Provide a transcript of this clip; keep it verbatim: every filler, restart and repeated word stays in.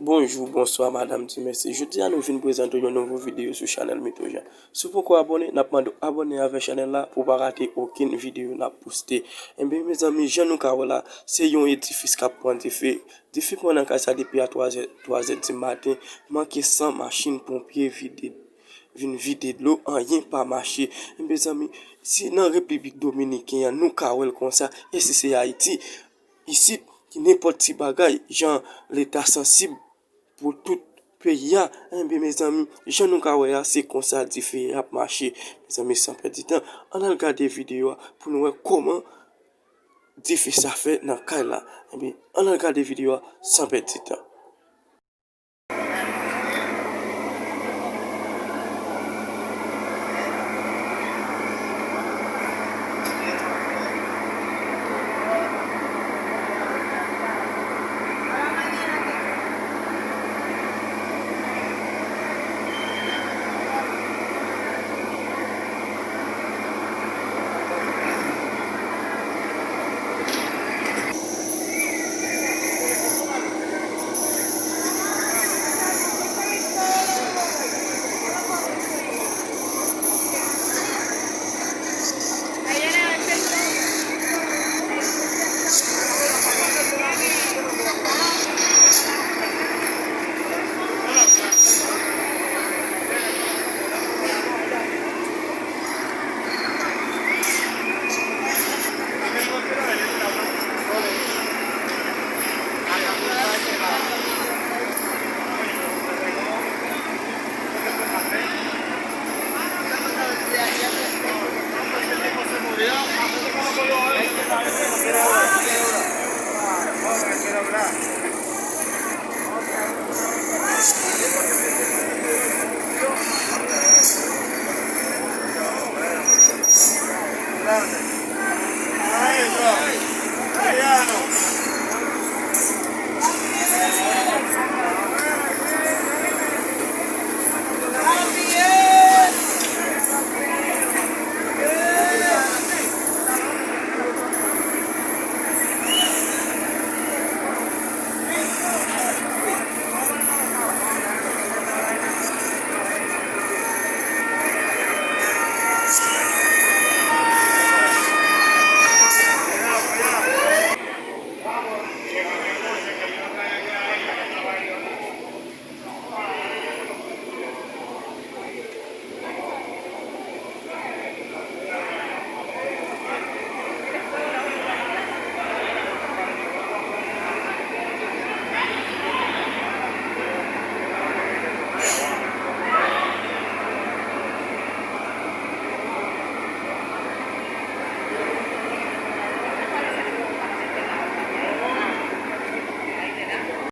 Bonjou, bonswa, madanm, ti mesye. Jodi a, nou vin prezante yon nouvo videyo sou chanèl Mito Jean. Si w poko abòne, n ap mande w abòne avèk chanèl la pou w pa rate okenn videyo n ap poste. Enben, mezanmi, jan nou ka wè la, se yon edifis k ap pran dife. Dife pran nan kay sa depi a twa zè, twa zè di maten, manke san machin ponpye vide, vin vide dlo, anyen pa mache. Enben, mezanmi, si nan Repiblik Dominiken an, nou ka wè l konsa, e si se Ayiti, isit, ki nenpòt ti bagay, jan Leta sansib pou tout peyi a, enben, mezanmi, jan nou ka wè a, se konsa dife a ap mache. Mezanmi, san pèdi tan, ann al gade videyo a pou nou wè kòman dife sa fè nan kay la. Enben, ann al gade videyo a san pèdi tan.